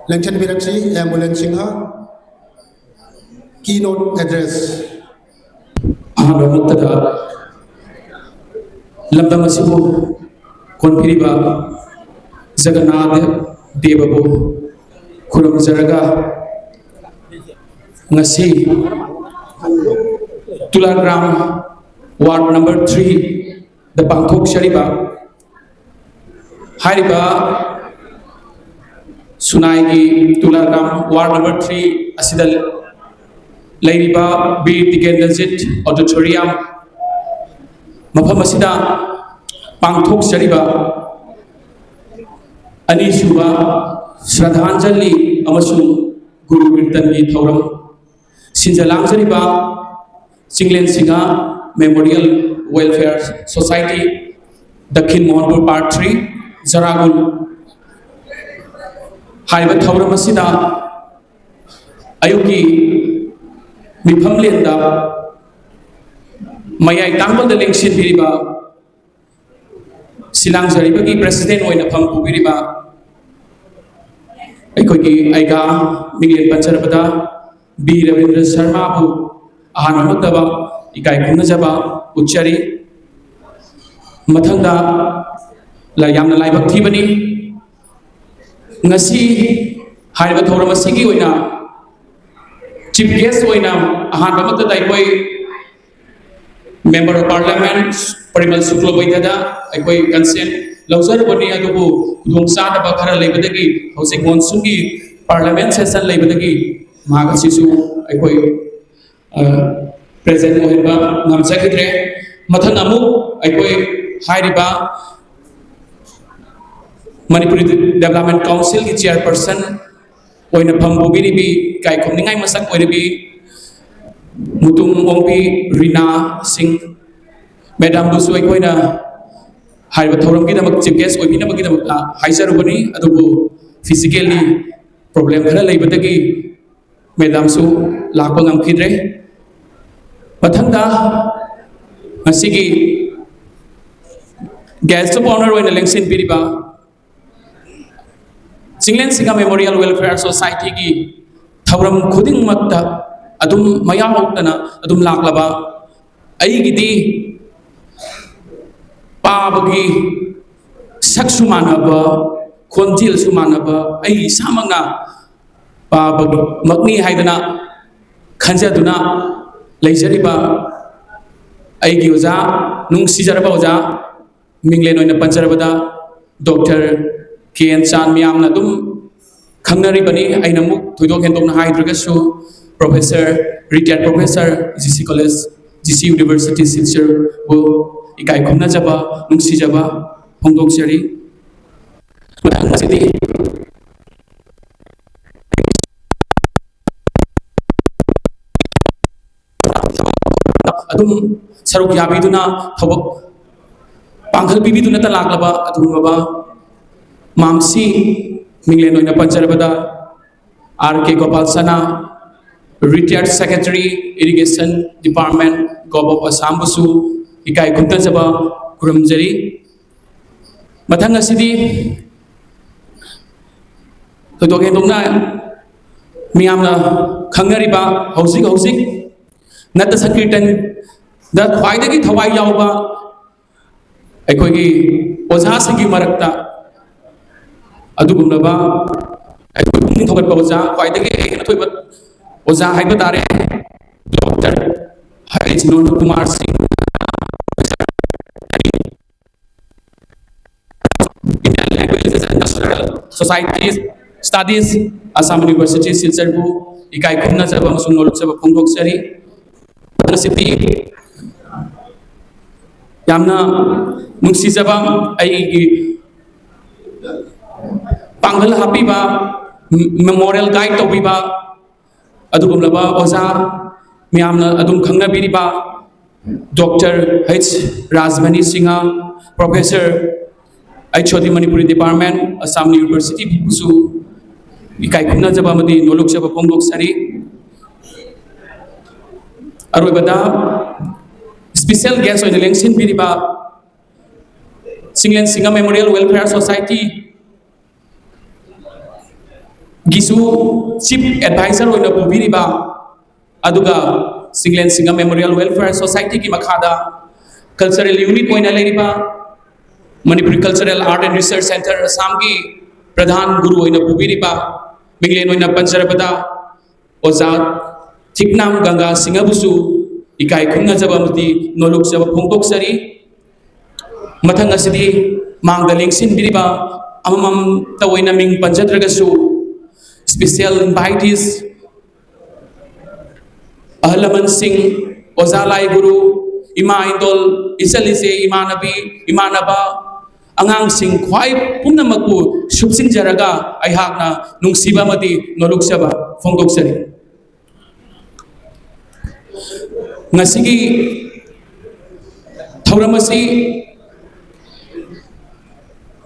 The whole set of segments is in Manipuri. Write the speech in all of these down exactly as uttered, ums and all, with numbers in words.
ꯂꯦꯡꯁꯤꯟꯕꯤꯔꯛꯁꯤ ꯑꯦ ꯃꯨꯂꯦꯟ ꯁꯤꯡꯍ꯫ Keynote address꯫ ꯑꯍꯥꯟꯕꯃꯛꯇꯗ ꯂꯝꯗꯝ ꯑꯁꯤꯕꯨ ꯀꯣꯟꯕꯤꯔꯤꯕ ꯖꯒꯟꯅꯥꯊ ꯗꯦꯕꯕꯨ ꯈꯨꯔꯨꯝꯖꯔꯒ, ꯉꯁꯤ ꯇꯨꯂꯥꯒ꯭ꯔꯥꯝ ward number three ꯗ ꯄꯥꯡꯊꯣꯛꯆꯔꯤꯕ ꯍꯥꯏꯔꯤꯕ ꯁꯨꯅꯥꯏꯒꯤ ꯇꯨꯂꯥꯒ꯭ꯔꯥꯝ ward number three ꯑꯁꯤꯗ ꯂꯩꯔꯤꯕ ꯕꯤꯔ ꯇꯤꯀꯦꯟꯗ꯭ꯔꯖꯤꯠ auditorium ꯃꯐꯝ ꯑꯁꯤꯗ ꯄꯥꯡꯊꯣꯛꯆꯔꯤꯕ ꯑꯅꯤꯁꯨꯕ ꯁ꯭ꯔꯗꯥꯟꯖꯂꯤ ꯑꯃꯁꯨꯡ ꯒꯨꯔꯨ ꯀꯤꯔꯇꯟꯒꯤ ꯊꯧꯔꯝ ꯁꯤꯟꯖ ꯂꯥꯡꯖꯔꯤꯕ Chinglen Singh Memorial Welfare Society, ꯗꯈꯤꯟ ꯃꯣꯍꯟꯄꯨꯔ Part three, ꯖꯔꯥꯒꯨꯜ꯫ ꯍꯥꯏꯔꯤꯕ ꯊꯧꯔꯝ ꯑꯁꯤꯗ ꯑꯌꯨꯛꯀꯤ ꯃꯤꯐꯝꯂꯦꯟꯗ ꯃꯌꯥꯏ ꯇꯥꯡꯕꯗ ꯂꯦꯡꯁꯤꯟꯕꯤꯔꯤꯕ ꯁꯤꯂꯥꯡꯖꯔꯤꯕꯒꯤ president ꯑꯣꯏꯅ ꯐꯝ ꯄꯨꯕꯤꯔꯤꯕ ꯑꯩꯈꯣꯏꯒꯤ ꯑꯩꯒꯥ ꯃꯤꯡꯂꯦꯟ ꯄꯟꯖꯔꯕꯗ ꯕꯤ ꯔꯕꯤꯟꯗ꯭ꯔ ꯁꯔꯃꯥꯕꯨ ꯑꯍꯥꯟꯕꯃꯛꯇꯗ ꯏꯀꯥꯏ ꯈꯨꯝꯅꯖꯕ ꯎꯠꯆꯔꯤ꯫ ꯃꯊꯪꯗ ꯂ-, ꯌꯥꯝꯅ ꯂꯥꯏꯕꯛ ꯊꯤꯕꯅꯤ, ꯉꯁꯤ ꯍꯥꯏꯔꯤꯕ ꯊꯧꯔꯝ ꯑꯁꯤꯒꯤ ꯑꯣꯏꯅ chief guest ꯑꯣꯏꯅ ꯑꯍꯥꯟꯕꯃꯛꯇꯗ ꯑꯩꯈꯣꯏ Member of Parliament ꯄꯔꯤꯃꯜ ꯁꯨꯀ꯭ꯂꯕꯩꯗꯗ ꯑꯩꯈꯣꯏ consent ꯂꯧꯖꯔꯨꯕꯅꯤ, ꯑꯗꯨꯕꯨ ꯈꯨꯗꯣꯡꯆꯥꯗꯕ ꯈꯔ ꯂꯩꯕꯗꯒꯤ ꯍꯧꯖꯤꯛ monsoonꯒꯤ parliament session ꯂꯩꯕꯗꯒꯤ ꯃꯍꯥꯛ ꯑꯁꯤꯁꯨ ꯑꯩꯈꯣꯏ, ꯑ, present ꯑꯣꯏꯍꯟꯕ ꯉꯝꯖꯈꯤꯗ꯭ꯔꯦ꯫ ꯃꯊꯪ ꯑꯃꯨꯛ ꯑꯩꯈꯣꯏ ꯍꯥꯏꯔꯤꯕ Manipuri Development Councilꯒꯤ chairperson ꯑꯣꯏꯅ ꯐꯝ ꯄꯨꯕꯤꯔꯤꯕꯤ, ꯏꯀꯥꯏ ꯈꯨꯝꯅꯤꯡꯉꯥꯏ ꯃꯁꯛ ꯑꯣꯏꯔꯤꯕꯤ ꯃꯨꯇꯨꯝ ꯑꯣꯡꯕꯤ ꯔꯤꯅꯥ ꯁꯤꯡ madamꯕꯨꯁꯨ ꯑꯩꯈꯣꯏꯅ ꯍꯥꯏꯔꯤꯕ ꯊꯧꯔꯝꯒꯤꯗꯃꯛ chief guest ꯑꯣꯏꯕꯤꯅꯕꯒꯤꯗꯃꯛꯇ ꯍꯥꯏꯖꯔꯨꯕꯅꯤ, ꯑꯗꯨꯕꯨ physically problem ꯈꯔ ꯂꯩꯕꯗꯒꯤ madamꯁꯨ ꯂꯥꯛꯄ ꯉꯝꯈꯤꯗ꯭ꯔꯦ꯫ ꯃꯊꯪꯗ ꯉꯁꯤꯒꯤ guest of honour ꯑꯣꯏꯅ ꯂꯦꯡꯁꯤꯟꯕꯤꯔꯤꯕ ꯆꯤꯡꯂꯦꯟ ꯁꯤꯡꯒ Memorial Welfare Society ꯒꯤ ꯊꯧꯔꯝ ꯈꯨꯗꯤꯡꯃꯛꯇ ꯑꯗꯨꯝ ꯃꯌꯥꯎ ꯍꯧꯗꯅ ꯑꯗꯨꯝ ꯂꯥꯛꯂꯕ ꯑꯩꯒꯤꯗꯤ ꯄꯥꯕꯒꯤ ꯁꯛꯁꯨ ꯃꯥꯟꯅꯕ, ꯈꯣꯟꯖꯦꯜꯁꯨ ꯃꯥꯟꯅꯕ, ꯑꯩ ꯏꯁꯥꯃꯛꯅ ꯄꯥꯕꯃꯛꯅꯤ ꯍꯥꯏꯗꯅ ꯈꯟꯖꯗꯨꯅ ꯂꯩꯖꯔꯤꯕ ꯑꯩꯒꯤ ꯑꯣꯖꯥ, ꯅꯨꯡꯁꯤꯖꯔꯕ ꯑꯣꯖꯥ, ꯃꯤꯡꯂꯦꯟ ꯑꯣꯏꯅ ꯄꯟꯖꯔꯕꯗ ꯗꯣꯛꯇꯔ ꯀꯦ ꯑꯦꯟ ꯆꯥꯟ, ꯃꯤꯌꯥꯝꯅ ꯑꯗꯨꯝ ꯈꯪꯅꯔꯤꯕꯅꯤ꯫ ꯑꯩꯅ ꯑꯃꯨꯛ ꯊꯣꯏꯗꯣꯛ ꯍꯦꯟꯗꯣꯛꯅ ꯍꯥꯏꯗ꯭ꯔꯒꯁꯨ, professor, retired professor, G C college, G C university ꯁꯤꯜꯆꯔꯕꯨ ꯏꯀꯥꯏ ꯈꯨꯝꯅꯖꯕ, ꯅꯨꯡꯁꯤꯖꯕ ꯐꯣꯡꯗꯣꯛꯆꯔꯤ꯫ ꯃꯊꯪ ꯑꯁꯤꯗꯤ ꯑꯗꯨꯝ ꯁꯔꯨꯛ ꯌꯥꯕꯤꯗꯨꯅ ꯊꯕꯛ ꯄꯥꯡꯒꯜ ꯄꯤꯕꯤꯗꯨꯅꯇ ꯂꯥꯛꯂꯕ ꯑꯗꯨꯒꯨꯝꯂꯕ ꯃꯥꯝꯁꯤ, ꯃꯤꯡꯂꯦꯟ ꯑꯣꯏꯅ ꯄꯟꯖꯔꯕꯗ ꯑꯥꯔ ꯀꯦ ꯒꯣꯄꯥꯜ ꯁꯅꯥ, Retired Secretary, Irrigation Department, Govt of Assam ꯕꯨꯁꯨ ꯏꯀꯥꯏ ꯈꯨꯝꯅꯖꯕ ꯈꯨꯔꯨꯝꯖꯔꯤ꯫ ꯃꯊꯪ ꯑꯁꯤꯗꯤ ꯊꯣꯏꯗꯣꯛ ꯍꯦꯟꯗꯣꯛꯅ ꯃꯤꯌꯥꯝꯅ ꯈꯪꯅꯔꯤꯕ, ꯍꯧꯖꯤꯛ ꯍꯧꯖꯤꯛ ꯅꯠꯇ ꯁꯪꯀꯤꯔꯇꯟꯗ ꯈ꯭ꯋꯥꯏꯗꯒꯤ ꯊꯋꯥꯏ ꯌꯥꯎꯕ ꯑꯩꯈꯣꯏꯒꯤ ꯑꯣꯖꯥꯁꯤꯡꯒꯤ ꯃꯔꯛꯇ ꯑꯗꯨꯒꯨꯝꯂꯕ ꯑꯩꯈꯣꯏ ꯄꯨꯛꯅꯤꯡ ꯊꯧꯒꯠꯄ ꯑꯣꯖꯥ, ꯈ꯭ꯋꯥꯏꯗꯒꯤ ꯍꯦꯟꯅ ꯊꯣꯏꯕ ꯑꯣꯖꯥ ꯍꯥꯏꯕ ꯇꯥꯔꯦ, ꯗꯣꯛꯇꯔ ꯍꯔꯤꯁ ꯅꯣꯟ ꯀꯨꯃꯥꯔ ꯁꯤꯡ, Indian Languages and Cultural Societies Studies, Assam University, ꯁꯤꯜꯆꯔꯕꯨ ꯏꯀꯥꯏ ꯈꯨꯝꯅꯖꯕ ꯑꯃꯁꯨꯡ ꯅꯣꯂꯨꯛꯆꯕ ꯐꯣꯡꯗꯣꯛꯆꯔꯤ꯫ ꯉꯁꯤꯗꯤ ꯌꯥꯝꯅ ꯅꯨꯡꯁꯤꯖꯕ, ꯑꯩꯒꯤ ꯄꯥꯡꯒꯜ ꯍꯥꯞꯄꯤꯕ, moral guide ꯇꯧꯕꯤꯕ ꯑꯗꯨꯒꯨꯝꯂꯕ ꯑꯣꯖꯥ, ꯃꯌꯥꯝꯅ ꯑꯗꯨꯝ ꯈꯪꯅꯕꯤꯔꯤꯕ doctor H Rajmani Singh, professor, H O D Manipuri department, Assam ꯌꯨꯅꯤꯚꯔꯁꯤꯇꯤꯕꯨꯁꯨ ꯏꯀꯥꯏ ꯈꯨꯝꯅꯖꯕ ꯑꯃꯗꯤ ꯅꯣꯂꯨꯛꯆꯕ ꯐꯣꯡꯗꯣꯛꯆꯔꯤ꯫ ꯑꯔꯣꯏꯕꯗ special guest ꯑꯣꯏꯅ ꯂꯦꯡꯁꯤꯟꯕꯤꯔꯤꯕ Chinglen Singh Memorial Welfare Society ꯒꯤꯁꯨ ꯆꯤꯐ ꯑꯦꯗꯚꯥꯏꯖꯔ ꯑꯣꯏꯅ ꯄꯨꯕꯤꯔꯤꯕ, ꯑꯗꯨꯒ ꯆꯤꯡꯂꯦꯟ ꯁꯤꯡꯉꯝ ꯃꯦꯃꯣꯔꯤꯌꯦꯜ ꯋꯦꯜꯐꯤꯌꯔ ꯁꯣꯁꯥꯏꯇꯤꯒꯤ ꯃꯈꯥꯗ ꯀꯜꯆꯔꯦꯜ ꯌꯨꯅꯤꯠ ꯑꯣꯏꯅ ꯂꯩꯔꯤꯕ, Manipuri cultural art and resource centre ꯑꯁꯥꯝꯒꯤ ꯄ꯭ꯔꯙꯥꯟ ꯒꯨꯔꯨ ꯑꯣꯏꯅ ꯄꯨꯕꯤꯔꯤꯕ, ꯃꯤꯡꯂꯦꯟ ꯑꯣꯏꯅ ꯄꯟꯖꯔꯕꯗ ꯑꯣꯖꯥ ꯊꯤꯛꯅꯥꯝ ꯒꯪꯒꯥ ꯁꯤꯡꯍꯕꯨꯁꯨ ꯏꯀꯥꯏ ꯈꯨꯝꯅꯖꯕ ꯑꯃꯗꯤ ꯅꯣꯂꯨꯛꯆꯕ ꯐꯣꯡꯗꯣꯛꯆꯔꯤ꯫ ꯃꯊꯪ ꯑꯁꯤꯗꯤ ꯃꯥꯡꯗ ꯂꯦꯡꯁꯤꯟꯕꯤꯔꯤꯕ ꯑꯃꯃꯝꯇ ꯑꯣꯏꯅ ꯃꯤꯡ ꯄꯟꯖꯗ꯭ꯔꯒꯁꯨ, ꯏꯁꯄꯤꯁꯦꯜ ꯏꯟꯚꯥꯏꯇꯤꯁ, ꯑꯍꯜ ꯂꯃꯟꯁꯤꯡ, ꯑꯣꯖꯥ ꯂꯥꯏ ꯒꯨꯔꯨ, ꯏꯃꯥ ꯏꯟꯗꯣꯜ, ꯏꯆꯜ ꯏꯆꯦ, ꯏꯃꯥꯟꯅꯕꯤ, ꯏꯃꯥꯟꯅꯕ, ꯑꯉꯥꯡꯁꯤꯡ, ꯈ꯭ꯋꯥꯏ ꯄꯨꯝꯅꯃꯛꯄꯨ ꯁꯨꯞꯆꯤꯟꯖꯔꯒ ꯑꯩꯍꯥꯛꯅ ꯅꯨꯡꯁꯤꯕ ꯑꯃꯗꯤ ꯅꯣꯂꯨꯛꯆꯕ ꯐꯣꯡꯗꯣꯛꯆꯔꯤ꯫ ꯉꯁꯤꯒꯤ ꯊꯧꯔꯝ ꯑꯁꯤ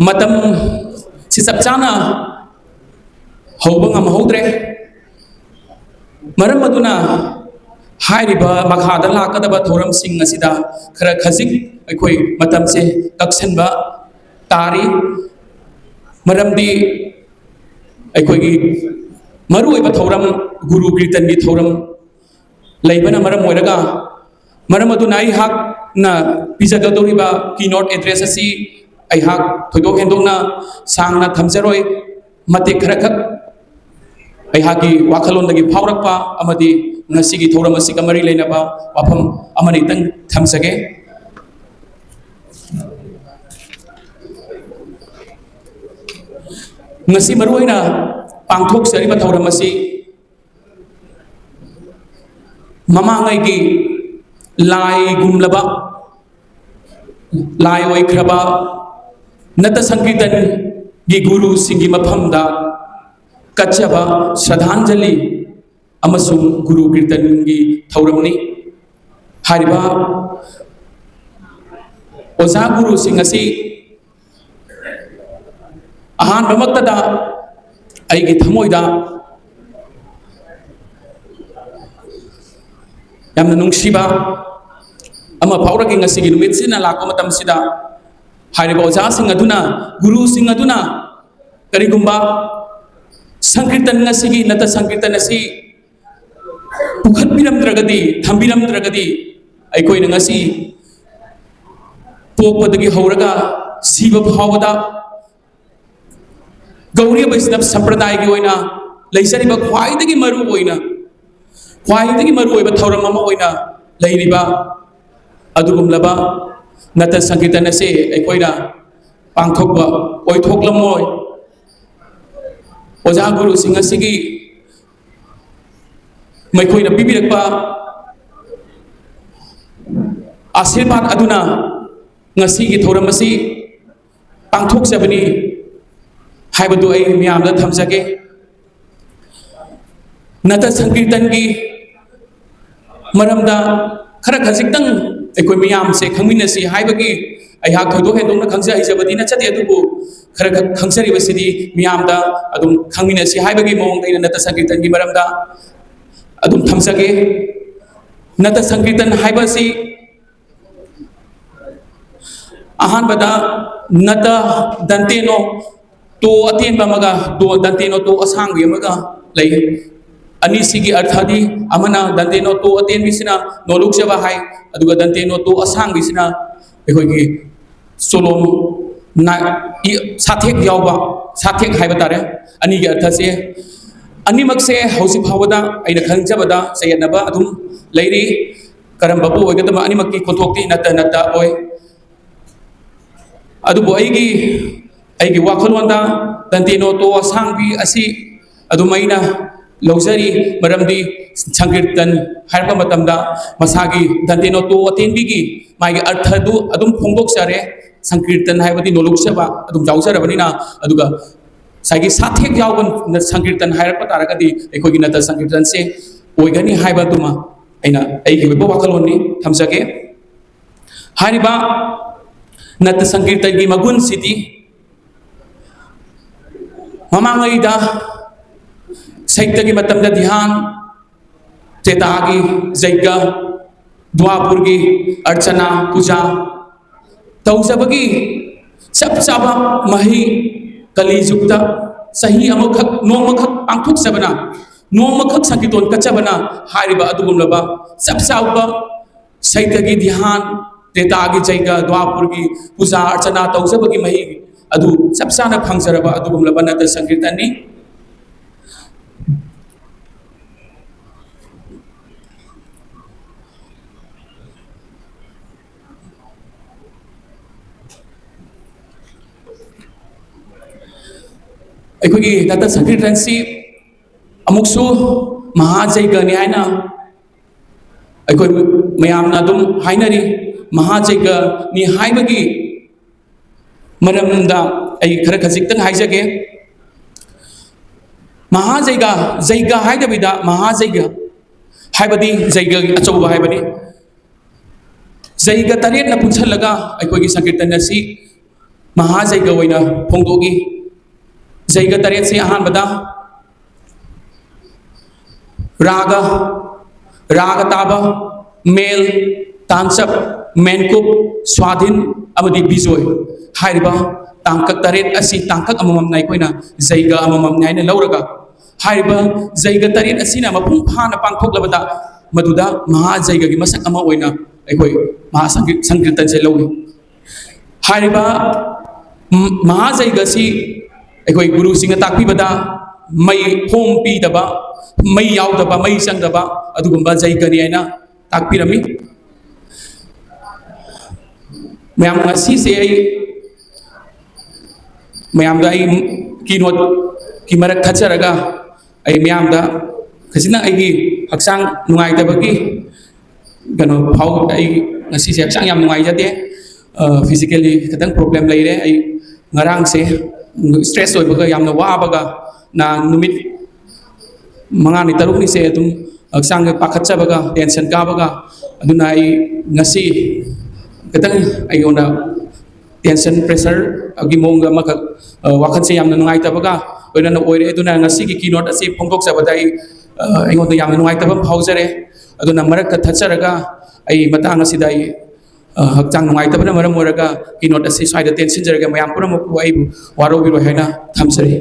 ꯃꯇꯝ ꯁꯤ ꯆꯞ ꯆꯥꯅ ꯍꯧꯕ ꯉꯝꯍꯧꯗ꯭ꯔꯦ꯫ ꯃꯔꯝ ꯑꯗꯨꯅ ꯍꯥꯏꯔꯤꯕ ꯃꯈꯥꯗ ꯂꯥꯛꯀꯗꯕ ꯊꯧꯔꯝꯁꯤꯡ ꯑꯁꯤꯗ ꯈꯔ ꯈꯖꯤꯛ ꯑꯩꯈꯣꯏ ꯃꯇꯝꯁꯦ ꯀꯛꯁꯟꯕ ꯇꯥꯔꯤ꯫ ꯃꯔꯝꯗꯤ ꯑꯩꯈꯣꯏꯒꯤ ꯃꯔꯨꯑꯣꯏꯕ ꯊꯧꯔꯝ, ꯒꯨꯔꯨ ꯀꯤꯔꯇꯟꯒꯤ ꯊꯧꯔꯝ ꯂꯩꯕꯅ ꯃꯔꯝ ꯑꯣꯏꯔꯒ, ꯃꯔꯝ ꯑꯗꯨꯅ ꯑꯩꯍꯥꯛꯅ ꯄꯤꯖꯒꯗꯧꯔꯤꯕ keynote address ꯑꯁꯤ ꯑꯩꯍꯥꯛ ꯊꯣꯏꯗꯣꯛ ꯍꯦꯟꯗꯣꯛꯅ ꯁꯥꯡꯅ ꯊꯝꯖꯔꯣꯏ꯫ ꯃꯇꯦꯛ ꯈꯔꯈꯛ ꯑꯩꯍꯥꯛꯀꯤ ꯋꯥꯈꯜꯂꯣꯟꯗꯒꯤ ꯐꯥꯎꯔꯛꯄ ꯑꯃꯗꯤ ꯉꯁꯤꯒꯤ ꯊꯧꯔꯝ ꯑꯁꯤꯒ ꯃꯔꯤ ꯂꯩꯅꯕ ꯋꯥꯐꯝ ꯑꯃꯅꯤꯇꯪ ꯊꯝꯖꯒꯦ꯫ ꯉꯁꯤ ꯃꯔꯨꯑꯣꯏꯅ ꯄꯥꯡꯊꯣꯛꯆꯔꯤꯕ ꯊꯧꯔꯝ ꯑꯁꯤ ꯃꯃꯥꯡꯉꯩꯒꯤ ꯂꯥꯏꯒꯨꯝꯂꯕ, ꯂꯥꯏ ꯑꯣꯏꯈ꯭ꯔꯕ ꯅꯠꯇ ꯁꯪꯀꯤꯔꯇꯟꯒꯤ ꯒꯨꯔꯨꯁꯤꯡꯒꯤ ꯃꯐꯝꯗ ꯀꯠꯆꯕ ꯁ꯭ꯔꯗꯥꯟꯖꯂꯤ ꯑꯃꯁꯨꯡ ꯒꯨꯔꯨ ꯀꯤꯔꯇꯟꯒꯤ ꯊꯧꯔꯝꯅꯤ꯫ ꯍꯥꯏꯔꯤꯕ ꯑꯣꯖꯥ ꯒꯨꯔꯨꯁꯤꯡ ꯑꯁꯤ ꯑꯍꯥꯟꯕꯃꯛꯇꯗ ꯑꯩꯒꯤ ꯊꯃꯣꯏꯗ ꯌꯥꯝꯅ ꯅꯨꯡꯁꯤꯕ ꯑꯃ ꯐꯥꯎꯔꯛꯏ꯫ ꯉꯁꯤꯒꯤ ꯅꯨꯃꯤꯠꯁꯤꯅ ꯂꯥꯛꯄ ꯃꯇꯝꯁꯤꯗ ꯍꯥꯏꯔꯤꯕ ꯑꯣꯖꯥꯁꯤꯡ ꯑꯗꯨꯅ, ꯒꯨꯔꯨꯁꯤꯡ ꯑꯗꯨꯅ ꯀꯔꯤꯒꯨꯝꯕ ꯁꯟ ꯁꯪꯀꯤꯔꯇꯟ ꯑꯁꯤꯒꯤ, ꯅꯠꯇ ꯁꯪꯀꯤꯔꯇꯟ ꯑꯁꯤ ꯄꯨꯈꯠꯄꯤꯔꯝꯗ꯭ꯔꯒꯗꯤ, ꯊꯝꯕꯤꯔꯝꯗ꯭ꯔꯒꯗꯤ, ꯑꯩꯈꯣꯏꯅ ꯉꯁꯤ ꯄꯣꯛꯄꯗꯒꯤ ꯍꯧꯔꯒ ꯁꯤꯕ ꯐꯥꯎꯕꯗ ꯒꯧꯔꯤꯌ ꯕꯩꯁꯅꯕ ꯁꯝꯄ꯭ꯔꯗꯥꯏꯒꯤ ꯑꯣꯏꯅ ꯂꯩꯖꯔꯤꯕ ꯈ꯭ꯋꯥꯏꯗꯒꯤ ꯃꯔꯨ ꯑꯣꯏꯅ, ꯈ꯭ꯋꯥꯏꯗꯒꯤ ꯃꯔꯨ ꯑꯣꯏꯕ ꯊꯧꯔꯝ ꯑꯃ ꯑꯣꯏꯅ ꯂꯩꯔꯤꯕ ꯑꯗꯨꯒꯨꯝꯂꯕ ꯅꯠꯇ ꯁꯪꯀꯤꯔꯇꯟ ꯑꯁꯤ ꯑꯩꯈꯣꯏꯅ ꯄꯥꯡꯊꯣꯛꯄ ꯑꯣꯏꯊꯣꯛꯂꯝꯃꯣꯏ꯫ ꯑꯣꯖꯥ ꯒꯨꯔꯨꯁꯤꯡ ꯑꯁꯤꯒꯤ ꯃꯈꯣꯏꯅ ꯄꯤꯕꯤꯔꯛꯄ ꯑꯥꯁꯤꯔꯕꯥꯗ ꯑꯗꯨꯅ ꯉꯁꯤꯒꯤ ꯊꯧꯔꯝ ꯑꯁꯤ ꯄꯥꯡꯊꯣꯛꯆꯕꯅꯤ ꯍꯥꯏꯕꯗꯨ ꯑꯩ ꯃꯤꯌꯥꯝꯗ ꯊꯝꯖꯒꯦ꯫ ꯅꯠꯇ ꯁꯪꯀꯤꯔꯇꯟꯒꯤ ꯃꯔꯝꯗ ꯈꯔ ꯈꯖꯤꯛꯇꯪ ꯑꯩꯈꯣꯏ ꯃꯤꯌꯥꯝꯁꯦ ꯈꯪꯃꯤꯟꯅꯁꯤ ꯍꯥꯏꯕꯒꯤ, ꯑꯩꯍꯥꯛ ꯊꯣꯏꯗꯣꯛ ꯍꯦꯟꯗꯣꯛꯅ ꯈꯪꯖ ꯍꯩꯖꯕꯗꯤ ꯅꯠꯆꯗꯦ, ꯑꯗꯨꯕꯨ ꯈꯔ ꯈꯛ ꯈꯪꯖꯔꯤꯕꯁꯤꯗꯤ ꯃꯤꯌꯥꯝꯗ ꯑꯗꯨꯝ ꯈꯪꯃꯤꯟꯅꯁꯤ ꯍꯥꯏꯕꯒꯤ ꯃꯑꯣꯡꯗ ꯑꯩꯅ ꯅꯠꯇ ꯁꯪꯀꯤꯔꯇꯟꯒꯤ ꯃꯔꯝꯗ ꯑꯗꯨꯝ ꯊꯝꯖꯒꯦ꯫ ꯅꯠꯇ ꯁꯪꯀꯤꯔꯇꯟ ꯍꯥꯏꯕꯁꯤ ꯑꯍꯥꯟꯕꯗ ꯅꯠꯇ ꯗꯟꯇꯦꯅꯣ ꯇꯣ ꯑꯇꯦꯟꯕ ꯑꯃꯒ ꯗꯣ ꯗꯟꯇꯦꯅꯣ ꯇꯣ ꯑꯁꯥꯡꯕꯤ ꯑꯃꯒ ꯂꯩ꯫ ꯑꯅꯤꯁꯤꯒꯤ ꯑꯔꯊꯗꯤ, ꯑꯃꯅ ꯗꯟꯇꯦꯅꯣ ꯇꯣ ꯑꯇꯦꯟꯕꯤꯁꯤꯅ ꯅꯣꯂꯨꯛꯆꯕ ꯍꯥꯏ, ꯑꯗꯨꯒ ꯗꯟꯇꯦꯅꯣ ꯇꯣ ꯑꯁꯥꯡꯕꯤꯁꯤꯅ ꯑꯩꯈꯣꯏꯒꯤ ꯆꯣꯂꯣꯝ ꯅꯥ-, ꯏ-, ꯁꯥꯊꯦꯛ ꯌꯥꯎꯕ, ꯁꯥꯊꯦꯛ ꯍꯥꯏꯕ ꯇꯥꯔꯦ꯫ ꯑꯅꯤꯒꯤ ꯑꯔꯊꯁꯦ, ꯑꯅꯤꯃꯛꯁꯦ ꯍꯧꯖꯤꯛ ꯐꯥꯎꯕꯗ ꯑꯩꯅ ꯈꯪꯖꯕꯗ ꯆꯌꯦꯠꯅꯕ ꯑꯗꯨꯝ ꯂꯩꯔꯤ꯫ ꯀꯔꯝꯕꯕꯨ ꯑꯣꯏꯒꯗꯕ, ꯑꯅꯤꯃꯛꯀꯤ ꯈꯣꯟꯊꯣꯛꯇꯤ ꯅꯠꯇ ꯅꯠꯇ ꯑꯣꯏ꯫ ꯑꯗꯨꯕꯨ ꯑꯩꯒꯤ, ꯑꯩꯒꯤ ꯋꯥꯈꯜꯂꯣꯟꯗ ꯗꯟꯇꯦꯅꯣ ꯇꯣ ꯑꯁꯥꯡꯕꯤ ꯑꯁꯤ ꯑꯗꯨꯝ ꯑꯩꯅ ꯂꯧꯖꯔꯤ, ꯃꯔꯝꯗꯤ ꯁꯪꯀꯤꯔꯇꯟ ꯍꯥꯏꯔꯛꯄ ꯃꯇꯝꯗ ꯃꯁꯥꯒꯤ ꯗꯟꯇꯦꯅꯣ ꯇꯣ ꯑꯇꯦꯟꯕꯤꯒꯤ ꯃꯥꯒꯤ ꯑꯔꯊꯗꯨ ꯑꯗꯨꯝ ꯐꯣꯡꯗꯣꯛꯆꯔꯦ꯫ ꯁꯪꯀꯤꯔꯇꯟ ꯍꯥꯏꯕꯗꯤ ꯅꯣꯂꯨꯛꯆꯕ ꯑꯗꯨꯝ ꯌꯥꯎꯖꯔꯕꯅꯤꯅ, ꯑꯗꯨꯒ ꯉꯁꯥꯏꯒꯤ ꯁꯥꯊꯦꯛ ꯌꯥꯎꯕ ꯁꯪꯀꯤꯔꯇꯟ ꯍꯥꯏꯔꯛꯄ ꯇꯥꯔꯒꯗꯤ ꯑꯩꯈꯣꯏꯒꯤ ꯅꯠꯇ ꯁꯪꯀꯤꯔꯇꯟꯁꯦ ꯑꯣꯏꯒꯅꯤ ꯍꯥꯏꯕꯗꯨꯃ ꯑꯩꯅ ꯑꯩꯒꯤ ꯑꯣꯏꯕ ꯋꯥꯈꯜꯂꯣꯟꯅꯤ ꯊꯝꯖꯒꯦ꯫ ꯍꯥꯏꯔꯤꯕ ꯅꯠꯇ ꯁꯪꯀꯤꯔꯇꯟꯒꯤ ꯃꯒꯨꯟꯁꯤꯗꯤ ꯃꯃꯥꯡꯉꯩꯗ ꯁꯩꯇꯒꯤ ꯃꯇꯝꯗ ꯙ꯭ꯌꯥꯟ, ꯇ꯭ꯔꯦꯇꯥꯒꯤ ꯖꯩꯒ, ꯗ꯭ꯋꯥꯄꯨꯔꯒꯤ ꯑꯔꯆꯅꯥ ꯄꯨꯖꯥ ꯇꯧꯖꯕꯒꯤ ꯆꯞ ꯆꯥꯕ ꯃꯍꯩ ꯀꯂꯤ ꯖꯨꯒꯇ ꯆꯍꯤ ꯑꯃꯈꯛ, ꯅꯣꯡꯃꯈꯛ ꯄꯥꯡꯊꯣꯛꯆꯕꯅ, ꯅꯣꯡꯃꯈꯛ ꯁꯪꯀꯤꯔꯇꯣꯟ ꯀꯠꯆꯕꯅ ꯍꯥꯏꯔꯤꯕ ꯑꯗꯨꯒꯨꯝꯂꯕ ꯆꯞ ꯆꯥꯕ ꯁꯩꯇꯒꯤ ꯙ꯭ꯌꯥꯟ, ꯇ꯭ꯔꯦꯇꯥꯒꯤ ꯖꯩꯒ, ꯗ꯭ꯋꯥꯄꯨꯔꯒꯤ ꯄꯨꯖꯥ ꯑꯔꯆꯅꯥ ꯇꯧꯖꯕꯒꯤ ꯃꯍꯩ ꯑꯗꯨ ꯆꯞ ꯆꯥꯅ ꯐꯪꯖꯔꯕ ꯑꯗꯨꯒꯨꯝꯂꯕ ꯅꯠꯇ ꯁꯪꯀꯤꯔꯇꯟꯅꯤ꯫ ꯑꯩꯈꯣꯏꯒꯤ ꯅꯠꯇ ꯁꯪꯀꯤꯔꯇꯟꯁꯤ ꯑꯃꯨꯛꯁꯨ ꯃꯍꯥꯖꯩꯒꯅꯤ ꯍꯥꯏꯅ ꯑꯩꯈꯣꯏ ꯃꯌꯥꯝꯅ ꯑꯗꯨꯝ ꯍꯥꯏꯅꯔꯤ꯫ ꯃꯍꯥꯖꯩꯒꯅꯤ ꯍꯥꯏꯕꯒꯤ ꯃꯔꯝꯗ ꯑꯩ ꯈꯔ ꯈꯖꯤꯛꯇꯪ ꯍꯥꯏꯖꯒꯦ꯫ ꯃꯍꯥꯖꯩꯒ, ꯖꯩꯒ ꯍꯥꯏꯗꯕꯤꯗ ꯃꯍꯥꯖꯩꯒ ꯍꯥꯏꯕꯗꯤ ꯖꯩꯒ ꯑꯆꯧꯕ ꯍꯥꯏꯕꯅꯤ꯫ ꯖꯩꯒ ꯇꯔꯦꯠꯅ ꯄꯨꯟꯁꯤꯜꯂꯒ ꯑꯩꯈꯣꯏꯒꯤ ꯁꯪꯀꯤꯔꯇꯟ ꯑꯁꯤ ꯃꯍꯥꯖꯩꯒ ꯑꯣꯏꯅ ꯐꯣꯡꯗꯣꯛꯏ꯫ ꯖꯩꯒ ꯇꯔꯦꯠꯁꯤ ꯑꯍꯥꯟꯕꯗ ꯔꯥꯒ, ꯔꯥꯒ ꯇꯥꯕ, ꯃꯦꯜ, ꯇꯥꯟꯆꯞ, ꯃꯦꯟꯀꯨꯞ, ꯁ꯭ꯋꯥꯙꯤꯟ ꯑꯃꯗꯤ ꯕꯤꯖꯣꯏ ꯍꯥꯏꯔꯤꯕ ꯇꯥꯡꯀꯛ ꯇꯔꯦꯠ ꯑꯁꯤ ꯇꯥꯡꯀꯛ ꯑꯃꯃꯝꯅ ꯑꯩꯈꯣꯏꯅ ꯖꯩꯒ ꯑꯃꯃꯝꯅꯤ ꯍꯥꯏꯅ ꯂꯧꯔꯒ, ꯍꯥꯏꯔꯤꯕ ꯖꯩꯒ ꯇꯔꯦꯠ ꯑꯁꯤꯅ ꯃꯄꯨꯡ ꯐꯥꯅ ꯄꯥꯡꯊꯣꯛꯂꯕꯗ ꯃꯗꯨꯗ ꯃꯍꯥꯖꯩꯒꯒꯤ ꯃꯁꯛ ꯑꯃ ꯑꯣꯏꯅ ꯑꯩꯈꯣꯏ ꯃꯍꯥꯁꯪꯀꯤ-, ꯁꯪꯀꯤꯔꯇꯟꯁꯦ ꯂꯧꯏ꯫ ꯍꯥꯏꯔꯤꯕ ꯃ-, ꯃꯍꯥꯖꯩꯒꯁꯤ ꯑꯩꯈꯣꯏ ꯒꯨꯔꯨꯁꯤꯡꯅ ꯇꯥꯛꯄꯤꯕꯗ ꯃꯩ ꯍꯣꯝ ꯄꯤꯗꯕ, ꯃꯩ ꯌꯥꯎꯗꯕ, ꯃꯩ ꯆꯪꯗꯕ ꯑꯗꯨꯒꯨꯝꯕ ꯖꯩꯒꯅꯤ ꯍꯥꯏꯅ ꯇꯥꯛꯄꯤꯔꯝꯃꯤ꯫ ꯃꯌꯥꯝ, ꯉꯁꯤꯁꯦ ꯑꯩ ꯃꯌꯥꯝꯗ ꯑꯩ keynoteꯀꯤ ꯃꯔꯛ ꯊꯠꯆꯔꯒ ꯑꯩ ꯃꯌꯥꯝꯗ ꯈꯖꯤꯛꯇꯪ ꯑꯩꯒꯤ ꯍꯛꯆꯥꯡ ꯅꯨꯡꯉꯥꯏꯇꯕꯒꯤ ꯀꯩꯅꯣ ꯐꯥꯎ-, ꯑꯩ ꯉꯁꯤꯁꯦ ꯍꯛꯆꯥꯡ ꯌꯥꯝ ꯅꯨꯡꯉꯥꯏꯖꯗꯦ꯫ ꯑ, physically ꯈꯤꯇꯪ problem ꯂꯩꯔꯦ꯫ ꯑꯩ ꯉꯔꯥꯡꯁꯦ stress ꯑꯣꯏꯕꯒ ꯌꯥꯝꯅ ꯋꯥꯕꯒ ꯅ ꯅꯨꯃꯤꯠ ꯃꯉꯥꯅꯤ ꯇꯔꯨꯛꯅꯤꯁꯦ ꯑꯗꯨꯝ ꯍꯛꯆꯥꯡꯗ ꯄꯥꯈꯠꯆꯕꯒ tension ꯀꯥꯕꯒ, ꯑꯗꯨꯅ ꯑꯩ ꯉꯁꯤ ꯈꯤꯇꯪ ꯑꯩꯉꯣꯟꯗ tension, pressureꯒꯤ ꯃꯑꯣꯡꯗ ꯑꯃꯈꯛ, ꯑ, ꯋꯥꯈꯜꯁꯦ ꯌꯥꯝꯅ ꯅꯨꯡꯉꯥꯏꯇꯕꯒ ꯂꯣꯏꯅꯅ ꯑꯣꯏꯔꯦ꯫ ꯑꯗꯨꯅ ꯉꯁꯤꯒꯤ keynote ꯑꯁꯤ ꯐꯣꯡꯗꯣꯛꯆꯕꯗ ꯑꯩ, ꯑ, ꯑꯩꯉꯣꯟꯗ ꯌꯥꯝꯅ ꯅꯨꯡꯉꯥꯏꯇꯕ ꯑꯃ ꯐꯥꯎꯖꯔꯦ꯫ ꯑꯗꯨꯅ ꯃꯔꯛꯇ ꯊꯠꯆꯔꯒ ꯑꯩ ꯃꯇꯥꯡ ꯑꯁꯤꯗ ꯑꯩ, ꯑ, ꯍꯛꯆꯥꯡ ꯅꯨꯡꯉꯥꯏꯇꯕꯅ ꯃꯔꯝ ꯑꯣꯏꯔꯒ keynote ꯑꯁꯤ ꯁ꯭ꯋꯥꯏꯗ ꯇꯦꯟꯁꯤꯟꯖꯔꯒꯦ꯫ ꯃꯌꯥꯝ ꯄꯨꯝꯅꯃꯛꯄꯨ ꯑꯩꯕꯨ ꯋꯥꯔꯧꯕꯤꯔꯣꯏ ꯍꯥꯏꯅ ꯊꯝꯖꯔꯤ꯫